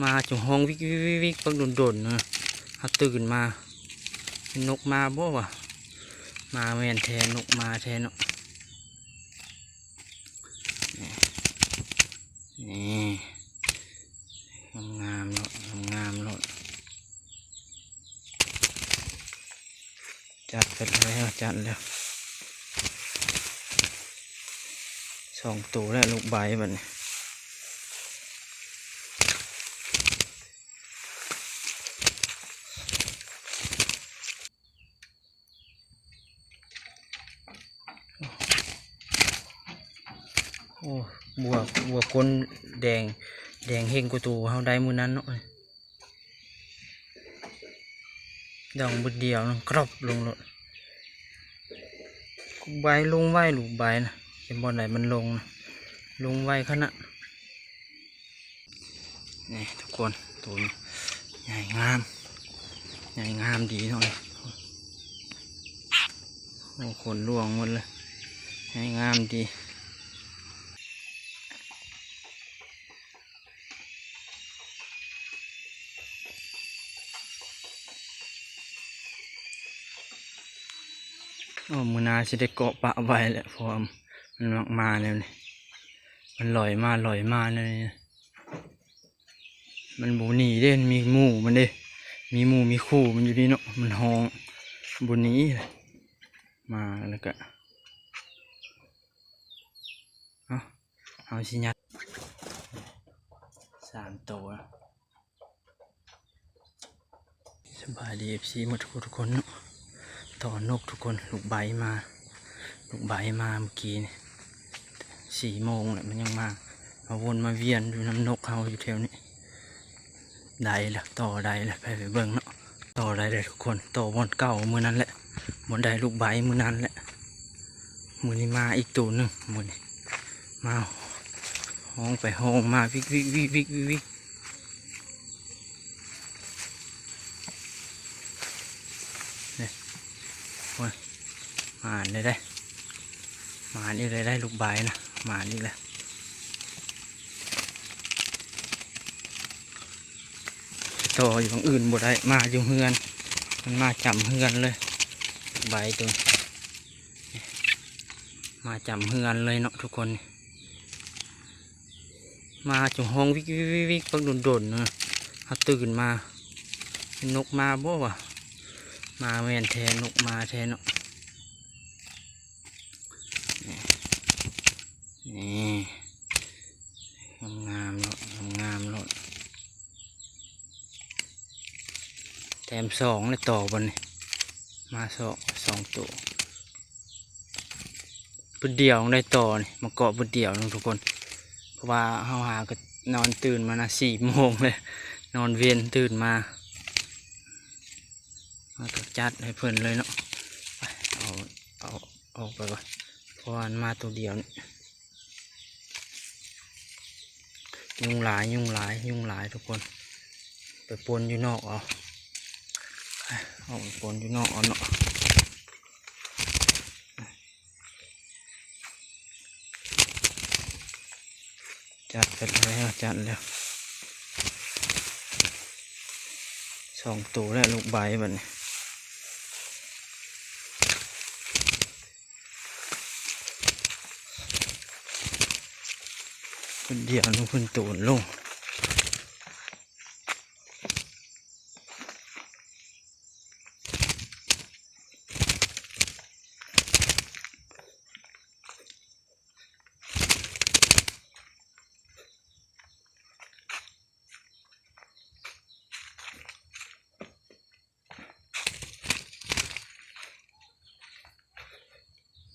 ມາຈົງຮ້ອງວິກໆໆໆ ບັກດົນໆນະ ເຮົາຕື່ນມາ ແມ່ນນົກມາບໍ່ວະ? ມາແມ່ນແທ້ ນົກມາແທ້ເນາະ. ນີ້ ນີ້ ງາມໆໂລດ ງາມໆໂລດ. ຈັດໄປແລ້ວ ຈັດແລ້ວ ສອງໂຕແລ້ວ ລູກໃບບັດນີ້. ໂອ້ ບົວ ບົວກົ້ນແດງ ແດງເຮັງກວ່າໂຕເຮົາໄດ້ມື້ນັ້ນເນາະ. ດອງບຶດດຽວນຳ ກຣອບລົງໂລດ. ໃບລົງໄວ ລູກໃບນະ ເຫັນບ່ອນໃດມັນລົງນະ ລົງໄວຂະໜາດ. ນີ້ທຸກຄົນ ໂຕນີ້ໃຫຍ່ງາມ ໃຫຍ່ງາມດີເນາະ. ໂອ້ ຂົນລ່ວງໝົດເລີຍ ໃຫຍ່ງາມດີ. ໂອ້ ມື້ໜ້າຊິໄດ້ເກາະປະໄວ້ແຫຼະ ເພາະວ່າມັນມັກມາແນວນີ້ ມັນລອຍມາ ລອຍມາແນວນີ້. ມັນບໍ່ໜີເດ້ ມີໝູ່ມັນເດ້ ມີໝູ່ມີຄູ່ມັນຢູ່ນີ້ເນາະ ມັນຮ້ອງບໍ່ໜີ ມາແລ້ວກະ ເອົາ ເຮົາຊິຍັດສາມໂຕ. ສະບາຍດີ ເອັຟຊີ ໝົດທຸກຄົນເນາະ. ຕໍ່ນົກທຸກຄົນ ລູກໃບມາ ລູກໃບມາເມື່ອກີ້ນີ້ ສີ່ໂມງແລ້ວ ມັນຍັງມາ ມາວົນມາວຽນຢູ່ນຳນົກເຮົາຢູ່ແຖວນີ້. ໄດ້ລະ ຕໍ່ໄດ້ລະ ໄປ ໄປເບິ່ງເນາະ. ຕໍ່ໄດ້ແລ້ວທຸກຄົນ ຕໍ່ບ່ອນເກົ່າມື້ນັ້ນແຫຼະ ບ່ອນໄດ້ລູກໃບມື້ນັ້ນແຫຼະ. ມື້ນີ້ມາອີກໂຕໜຶ່ງ ມື້ນີ້ມາ ຮ້ອງໄປຮ້ອງມາ ວິກໆໆໆໆ. ນີ້ ໂອ້ຍ ໝານເດ້ ໝານອີກແລ້ວ ໄດ້ລູກໃບນະ ໝານອີກແລ້ວ. ຕໍ່ຢູ່ທາງອື່ນບໍ່ໄດ້ ມາຢູ່ເຮືອນ ມັນມາຈຳເຮືອນເລີຍ ໃບໂຕນີ້ ມາຈຳເຮືອນເລີຍເນາະທຸກຄົນ. ມາຈົງຮ້ອງວິກໆໆໆ ບັກດົນໆນະ ເຮົາຕື່ນມາ ແມ່ນນົກມາບໍ່ວະ? ມາແມ່ນແທ້ ນົກມາແທ້ເນາະ. ນີ້ ນີ້ ງາມໆໂລດ ງາມໆໂລດ. ແຕ້ມສອງແລ້ວຕໍ່ບັດນີ້ ມາສອງ ສອງໂຕ. ປຶດດຽວໄດ້ຕໍ່ນີ້ ມາເກາະປຶດດຽວໜຶ່ງທຸກຄົນ ເພາະວ່າເຮົາຫາກໍນອນຕື່ນມານະ ສີ່ໂມງເລີຍ ນອນເວັນຕື່ນມາ ເຮົາກໍຈັດໃຫ້ເພິ່ນເລີຍເນາະ. ໄປ ເອົາ ເອົາອອກໄປກ່ອນ ເພາະວ່າມັນມາໂຕດຽວນີ້. ຍຸງຫຼາຍ ຍຸງຫຼາຍ ຍຸງຫຼາຍທຸກຄົນ ໄປປົນຢູ່ນອກເອົາ ອອກໄປປົນຢູ່ນອກເອົາເນາະ. ຈັດໄປແລ້ວ ຈັດແລ້ວ ສອງໂຕແລ້ວ ລູກໃບບັດນີ້. ຄົນດຽວໜຶ່ງ ເພິ່ນໂຕນລົງ.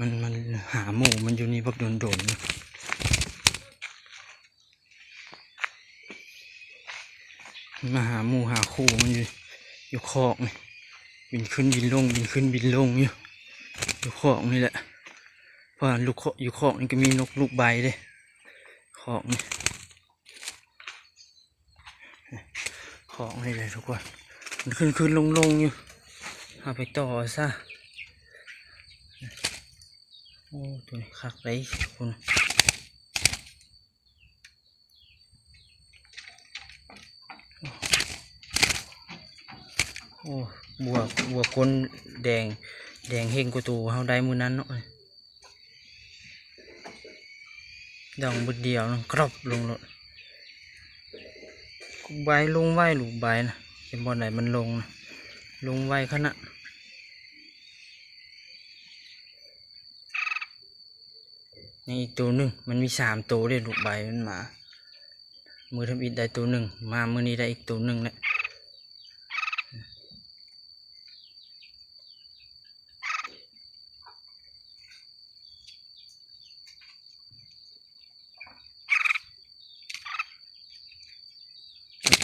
ມັນ ມັນຫາໝູ່ມັນຢູ່ນີ້ບັກດົນໆນະ. ມາຫາໝູ່ຫາຄູ່ມັນຢູ່ ຢູ່ຄອກນີ້ ບິນຂຶ້ນບິນລົງ ບິນຂຶ້ນບິນລົງຢູ່ ຢູ່ຄອກນີ້ແຫຼະ. ເພາະວ່າລູກຄອກ ຢູ່ຄອກນີ້ກໍມີນົກລູກໃບເດ້ ຄອກນີ້ ຄອກນີ້ເດ້ທຸກຄົນ ມັນຂຶ້ນໆລົງໆຢູ່. ເຮົາໄປຕໍ່ເອົາຊະ. ໂອ້ ໂຕນີ້ຄັກເດ້ທຸກຄົນ. ໂອ້ ບົວ ບົວກົ້ນແດງ ແດງເຮັງກວ່າໂຕເຮົາໄດ້ມື້ນັ້ນເນາະ. ດອງບຶດດຽວໜຶ່ງ ກຣອບລົງໂລດ. ໃບລົງໄວ ລູກໃບນະ ເຫັນບ່ອນໃດມັນລົງນະ ລົງໄວຂະໜາດ. ຍັງອີກໂຕໜຶ່ງ ມັນມີສາມໂຕເດ້ ລູກໃບມັນມາ. ມື້ທຳອິດໄດ້ໂຕໜຶ່ງ ມາມື້ນີ້ໄດ້ອີກໂຕໜຶ່ງແຫຼະ.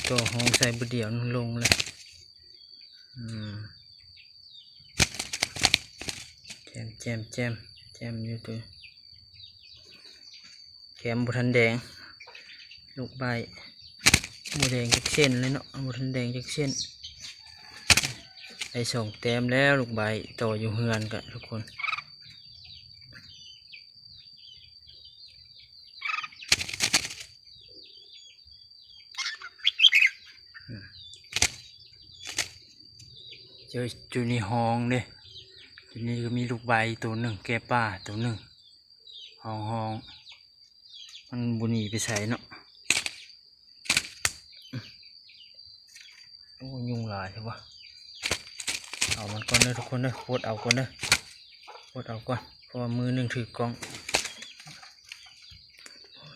ໂຕຫ້ອງໃສ່ບຶດດຽວໜຶ່ງລົງເລີຍ. ອືມ ແຈມ ແຈມ ແຈມ ແຈມຢູ່ໂຕ ແຄມບໍ່ທັນແດງ ລູກໃບບໍ່ແດງຈັກເສັ້ນເລີຍເນາະ ບໍ່ທັນແດງຈັກເສັ້ນ. ໄດ້ສອງແຕ້ມແລ້ວ ລູກໃບຕໍ່ຢູ່ເຮືອນກະທຸກຄົນ. ເຈີຢູ່ໃນຫ້ອງເດ້ ຢູ່ນີ້ກະມີລູກໃບໂຕໜຶ່ງ ແກ້ປ່າໂຕໜຶ່ງ ຮ້ອງໆ ມັນບໍ່ໜີໄປໃສເນາະ. ໂອ້ ຍຸງຫຼາຍແທ້ວະ. ເອົາມັນກ່ອນເດີທຸກຄົນເດີ ປົດເອົາກ່ອນເດີ ປົດເອົາກ່ອນ ເພາະວ່າມືໜຶ່ງຖືກ້ອງ.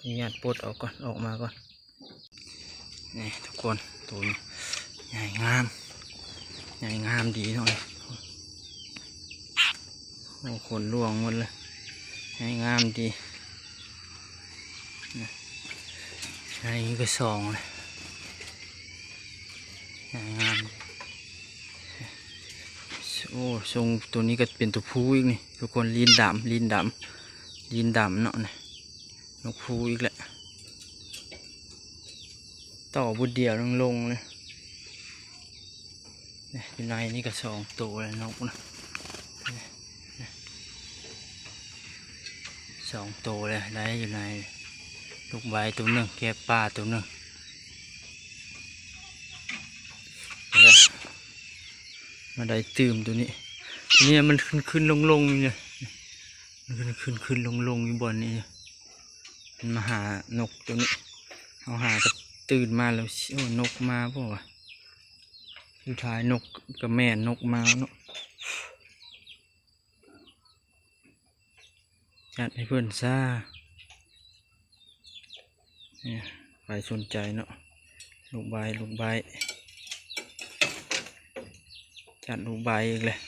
ອະນຸຍາດປົດເອົາກ່ອນ ອອກມາກ່ອນ. ນີ້ທຸກຄົນ ໂຕນີ້ໃຫຍ່ງາມ ໃຫຍ່ງາມດີເນາະ. ໂອ້ ຂົນລ່ວງໝົດເລີຍ ໃຫຍ່ງາມດີ. ໃຫຍ່ກະສອງເລີຍ ໃຫຍ່ງາມ. ໂອ້ ຊົງໂຕນີ້ກະເປັນໂຕຜູ້ອີກນີ້ທຸກຄົນ ລີນດຳ ລີນດຳ ລີນດຳເນາະນີ້. ນົກພູອີກແຫຼະ ຕໍ່ບຶດດຽວລົງໆ ເລີຍ. ນີ້ ຢູ່ໃນນີ້ກະສອງໂຕແລ້ວນົກນະ ນີ້ ນີ້ ສອງໂຕແລ້ວ ໄດ້ຢູ່ໃນ ລູກໃບໂຕໜຶ່ງ ແກ້ປ່າໂຕໜຶ່ງ. ມາໄດ້ຕື່ມໂຕນີ້ ໂຕນີ້ມັນຂຶ້ນໆລົງໆຢູ່ນີ້ ມັນຂຶ້ນໆລົງໆຢູ່ບ່ອນນີ້. ມັນມາຫານົກໂຕນີ້ ເຮົາຫາກະຕື່ນມາແລ້ວ ໂອ້ ນົກມາບໍ່ວະ. ສຸດທ້າຍນົກກະແມ່ນນົກມາເນາະ. ຈັດໃຫ້ເພິ່ນຊາ ນີ້ ໃຜສົນໃຈເນາະ ລູກໃບ ລູກໃບ ຈັດລູກໃບອີກແລ້ວ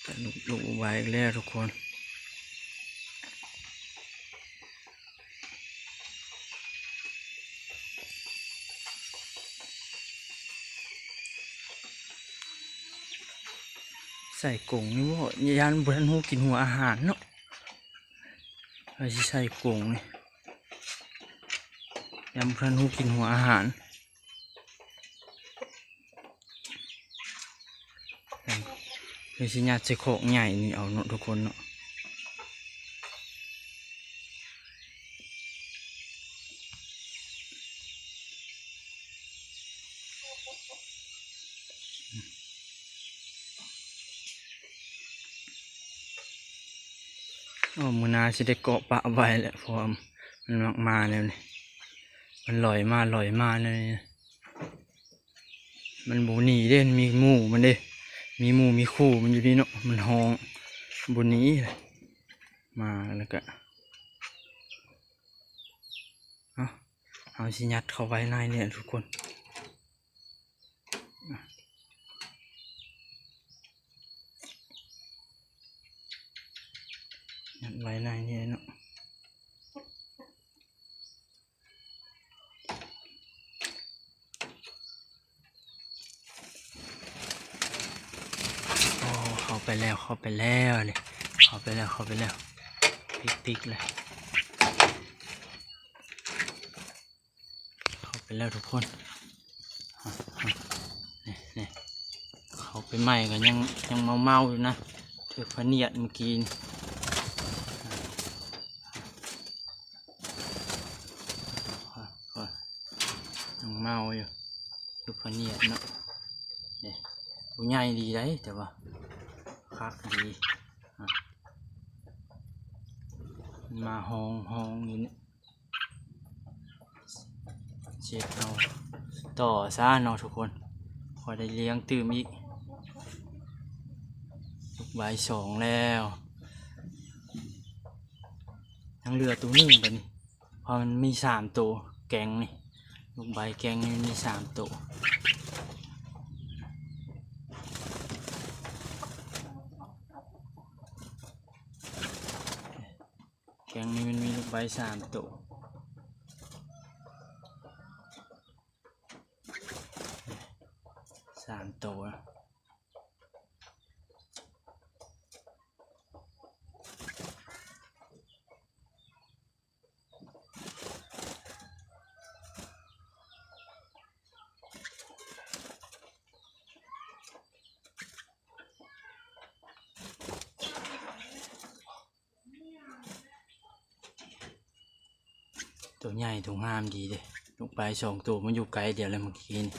ຈັດລູກ ລູກໃບອີກແລ້ວທຸກຄົນ. ໃສ່ກົງນີ້ບໍ່ ຢ້ານບໍ່ທັນຮູ້ກິນຫົວອາຫານເນາະ ວ່າຊິໃສ່ກົງນີ້ ຢ້ານບໍ່ທັນຮູ້ກິນຫົວອາຫານ. ເຮົາຊິຍັດໃສ່ຄອກໃຫຍ່ນີ້ເອົາເນາະທຸກຄົນເນາະ. ໂອ້ ມື້ໜ້າຊິໄດ້ເກາະປະໄວ້ແຫຼະ ເພາະວ່າມັນມັກມາແນວນີ້ ມັນລອຍມາ ລອຍມາແນວນີ້. ມັນບໍ່ໜີເດ້ ມີໝູ່ມັນເດ້ ມີໝູ່ມີຄູ່ມັນຢູ່ນີ້ເນາະ ມັນຮ້ອງບໍ່ໜີ ມາແລ້ວກະ ເອົາ ເຮົາຊິຍັດເຂົ້າໄວ້ໃນນີ້ແຫຼະທຸກຄົນ ຍັດໄວ້ໃນນີ້ເນາະ. ໂອ້ ເຂົ້າໄປແລ້ວ ເຂົ້າໄປແລ້ວນີ້ ເຂົ້າໄປແລ້ວ ເຂົ້າໄປແລ້ວ ຕິກໆ ເລີຍ ເຂົ້າໄປແລ້ວທຸກຄົນ ນີ້ ນີ້ ເຂົ້າໄປໃໝ່ກະຍັງ ຍັງເມົາໆຢູ່ນະ ຖືກພະນຽດມື້ກີ້ນີ້. ຍັງ ເອົາຢູ່ ຢູ່ພະເນດເນາະ ນີ້ ໂຕໃຫຍ່ດີໃດ ແຕ່ວ່າຄັກດີ ອະ ມາຮອງ ຮອງຢູ່ນີ້ ເຊັດເອົາຕໍ່ຊະເນາະທຸກຄົນ ພໍໄດ້ລ້ຽງຕື່ມອີກ ລູກໄບສອງແລ້ວ ຍັງເຫຼືອໂຕໜຶ່ງບັດນີ້ ເພາະມັນມີສາມໂຕ ແກງນີ້ ລູກໄບແກງນີ້ມັນມີສາມໂຕ ແກງນີ້ມັນມີລູກໄບສາມໂຕ ສາມໂຕນະ. ໂຕໃຫຍ່ໂຕງາມດີເດ້ ລູກໄບສອງໂຕ ມັນຢູ່ໄກດຽວແລ້ວເມື່ອກີ້ນີ້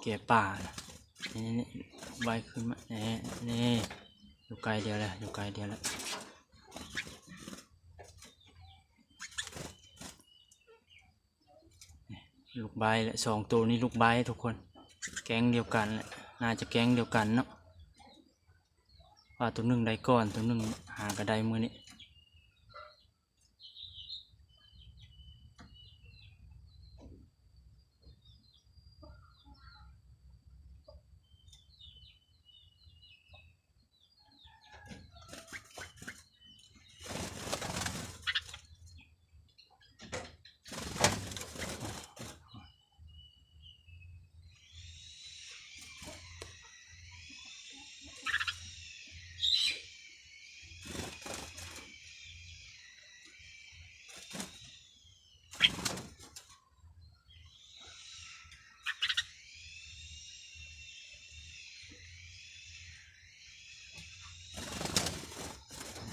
ແກ່ປ່ານະ ນີ້ໆໆ ໄວຂຶ້ນມາ ນີ້ ນີ້ ຢູ່ໄກດຽວແລ້ວ ຢູ່ໄກດຽວແລ້ວ ລູກໄບແຫຼະ ສອງໂຕນີ້ລູກໄບທຸກຄົນ ແກງດຽວກັນແຫຼະ ໜ້າຈະແກງດຽວກັນເນາະ ວ່າໂຕໜຶ່ງໄດ້ກ່ອນ ໂຕໜຶ່ງຫາກະໄດ້ມື້ນີ້.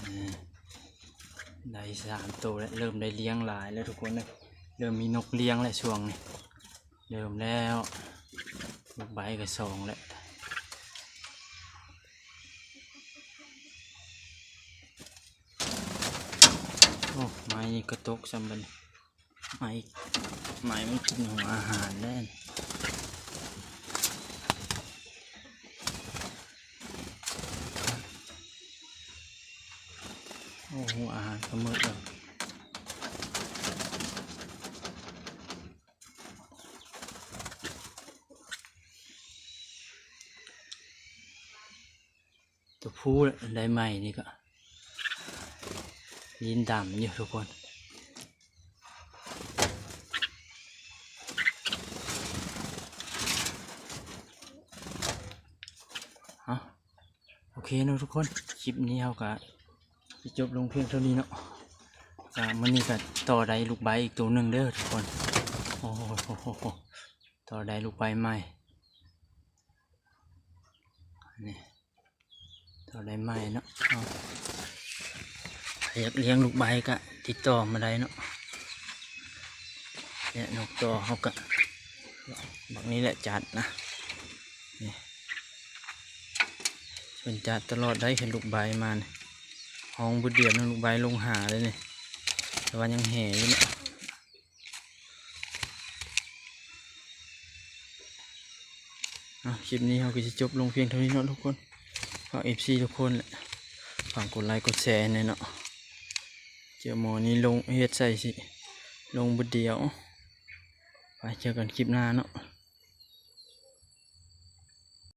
ອືມ ໄດ້ສາມໂຕແລ້ວ ເລີ່ມໄດ້ລ້ຽງຫຼາຍແລ້ວທຸກຄົນເອີຍ ເລີ່ມມີນົກລ້ຽງແລ້ວຊ່ວງນີ້ ເລີ່ມແລ້ວ ລູກໄບກະສອງແລ້ວ ໂອ້ ໄມ້ນີ້ກະຕົກຊ້ຳບັດນີ້ ໄມ້ ໄມ້ມັນກິນຫົວອາຫານແລ້ວ ໂອ້ ຫົວອາຫານກະໝົດແລ້ວ. ໂຕຜູ້ໄດ້ໃໝ່ນີ້ກະ ດິນດຳຢູ່ທຸກຄົນ ເອົ້າ ໂອເຄເນາະທຸກຄົນ ຄລິບນີ້ເຮົາກະຊິຈົບລົງພຽງເທົ່ານີ້ເນາະ ກະມື້ນີ້ກະຕໍ່ໄດ້ລູກໄບອີກໂຕໜຶ່ງເດີທຸກຄົນ ໂອ້ໂຫ ຕໍ່ໄດ້ລູກໄບໃໝ່ ນີ້ ຕໍ່ໄດ້ໃໝ່ເນາະ ເຮົາ ໃຜຢາກລ້ຽງລູກໄບກະຕິດຕໍ່ມາໄດ້ເນາະ ແລະ ນົກຕໍ່ເຮົາກະ ບັກນີ້ແຫຼະຈັດນະ ນີ້ ເພິ່ນຈັດຕະຫຼອດໄດ໋ ເຫັນລູກໄບມານີ້ ຮ້ອງບຶດດຽວໜຶ່ງ ລູກໄບລົງຫາເລີຍນີ້ ແຕ່ວ່າຍັງແຫ່ຢູ່ເນາະ. ອ່ະ ຄລິບນີ້ເຮົາກະຊິຈົບລົງພຽງເທົ່ານີ້ເນາະທຸກຄົນ ຝາກເອັຟຊີທຸກຄົນແຫຼະ ຝາກກົດໄລກົດແຊແດ່ເນາະ ເຈີໝໍນີ້ລົງເຮັດໃສ່ຊິລົງບຶດດຽວ ໄປເຈີກັນຄລິບໜ້າເນາະ.